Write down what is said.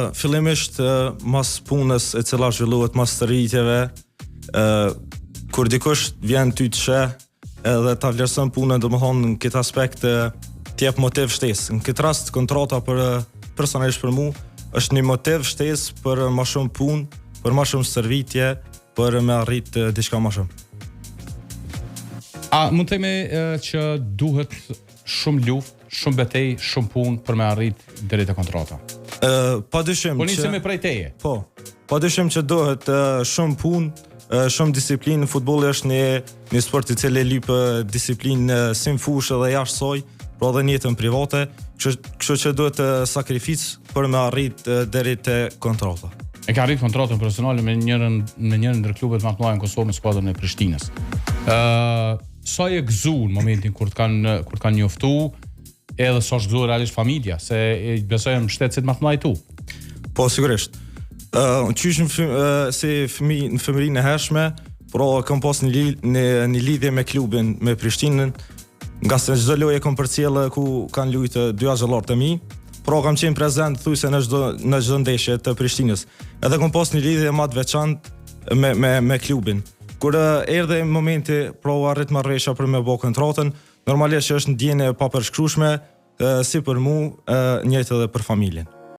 Uh, fillimisht uh, mas punës e cila zhvillohet mas stërvitjeve, uh, kur dikush vjen ty të sheh edhe ta vlerëson punën, domethonë në këtë aspekt të jep motiv shtesë. Në këtë rast kontrata për personalisht për mu është një motiv shtesë për ma shumë punë, për ma shumë stërvitje, për me arrit diçka ma shumë. A mund të themi që duhet shumë luftë, shumë betejë, shumë punë për me arrit deri te kontrata? Ë, pa dyshim Po nisemi prej teje. Po. Pa dyshim që duhet shumë punë, shumë disiplinë. Futbolli është një një sport i cili lyp disiplinë si në fushë edhe jashtë saj, pra edhe në jetën private, kështu kështu që duhet sakrificë për me arrit deri te kontrata. E ke arrit kontratën profesionale me njërën me njërën ndër klubet më të mëdha në Kosovë me skuadrën e Prishtinës. Ë, uh, sa je gëzu në momentin kur të kanë kur të kanë njoftu, edhe sa është gëzu realisht familja, se e besoj janë mbështetësit më të mëdhenj tu. Po sigurisht. Ë, uh, qysh në fëm, uh, si fëmijë në fëmijërinë e hershme, pra kam pas një, li, një një lidhje me klubin, me Prishtinën, ngase çdo lojë e kam përcjellë ku kanë luajtë dy axhallarët e mi. Pra kam qenë prezent thujse në çdo në çdo ndeshje të Prishtinës. Edhe kam pas një lidhje më të veçantë me me me klubin. Kur erdhi momenti, pra u arrit marrëveshja për me bë kontratën, Normalisht që është ndjenjë e papërshkrueshme, si për mu, njëjtë edhe për familjen.